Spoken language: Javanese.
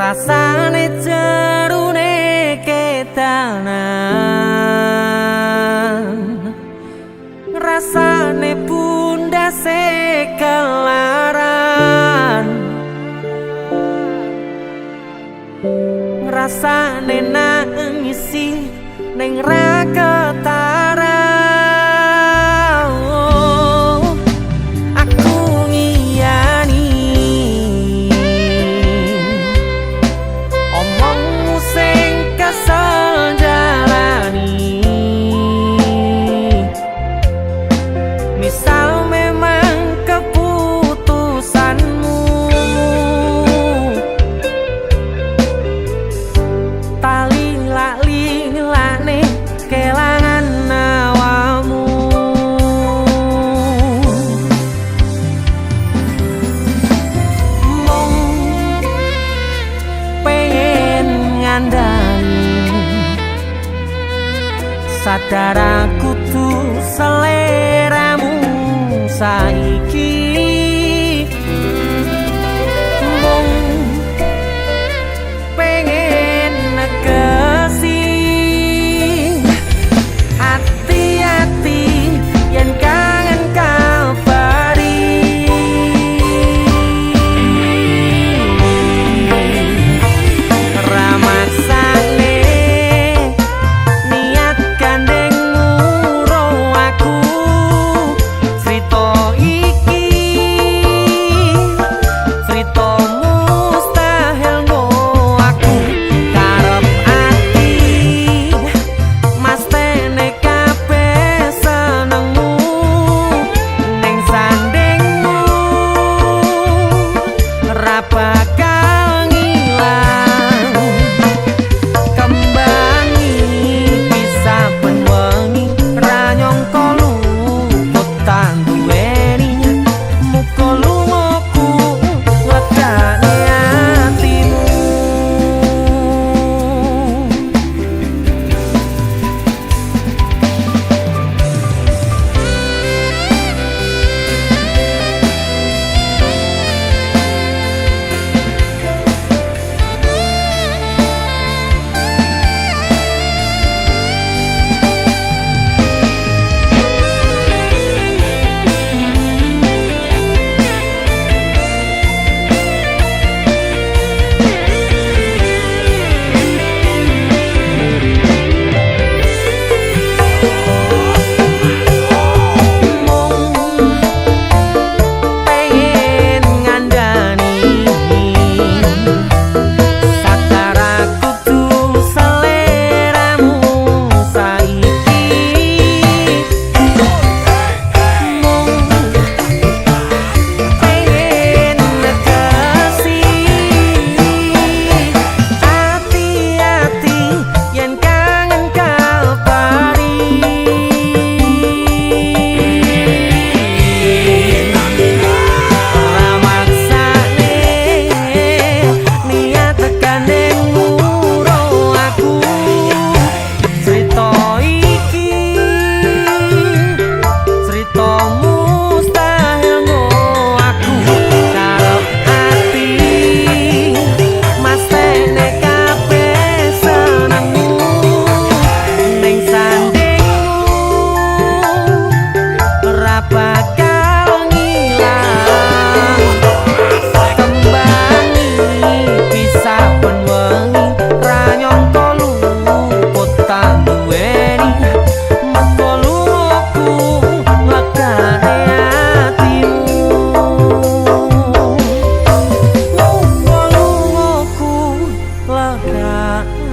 Rasane jerune kedanan, rasane bunda sekelaran, rasane nangisi ning ra ketara. Aku ngiyani omongmu sing kesel jalani. Misal memang keputusanmu tali lali lane kelangan awamu. Mung pengen ngandani, sadar aku tuh seleramu saiki. Mung pengen negesi, hati-hati yen kangen kabari. Ramaksane niat gandeng nguro aku, crita iki crita mustahil ngo aku. Karep ati mastene kabeh senengmu ning sandingmu ra bakal ngilang. Kembangi bisa ben wengi ra nyangka luput tak duweni. Muga lungaku nglegane atimu. Mung pengen ngandani, sadar aku tuh seleramu saiki. Mung pengen negesi, hati-hati yen kangen kabari. Ramaksane niat gandeng nguro aku, crita iki crita mustahil ngo aku. Karep ati mastene kabeh senengmu ning sandingmu ra bakal ngilang. Kembangi bisa ben wengi ra nyangka luput tak duweni. Muga lungaku nglegane atimu. Muga lungaku legane